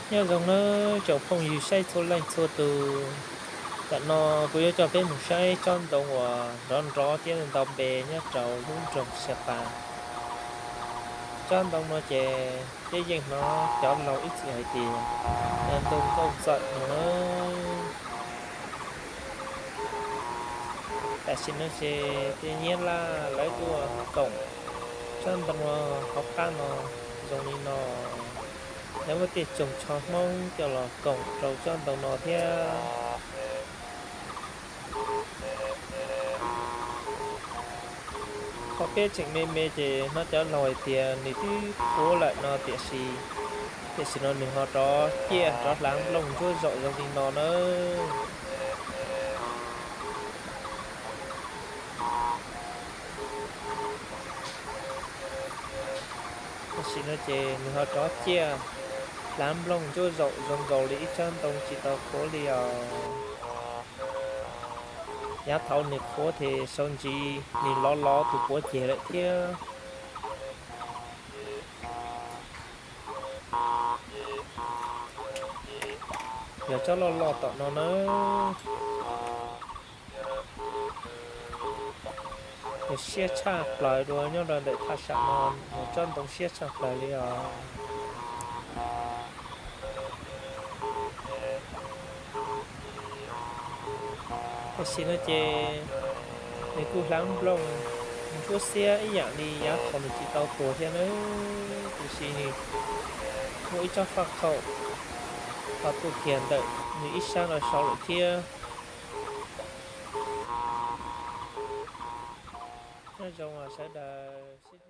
Nyob zoo nawb tsoom phooj ywg saib txhua leej txhua tus. Tam no kuv yuav coj peb mus saib tsob ntoo uas nrov nrov thiab ntau npe nyob rau lub nroog Xia Pas. Tsob ntoo no ces peb yeej hnov cov laus ib txwm hais tias yog ntoo nkauj ntxawm no nawb. Tam sim no ces tej Nyab Laj lawv tuaj koom tsob ntoo no hauv qab no zoo li no. Lawv muab tej tsoos tsho Hmoob coj los koom rau tsob ntoo no thiab. Qhov peb tseem me me ces hnov cov laus hais tias nws twb qhuav lawm no tiam sis, tiam sis no nws ho rov ciaj rov hlav nplooj ntsuab zaum zoo li no nawb. Tam sim no ces nws ho rov ciaj hlav nplooj ntsuab zaum zoo nkaus li ib tsob ntoo tsis tau qhuav li os. Yav thaud nws qhuav ces sau ntsis nws lov lov tus puav ceg lawm thiab. Yog tsob loj loj tom no nawb. Nws siab tshaj plaws dua nyob rau ntawm thaj tsam no, nws tsob ntoo siab tshaj plaws li os. Tam sim no ces nws kuj hlav nplooj ntsuab xiab ib yam li yav thaud nws tsis tau tuag thiab nawb, tiam sis nws muaj ib tsob faj khaum ho tuaj kiag ntawm nws ib sab no saud lawm thiab. Nyob zoo sawv daws.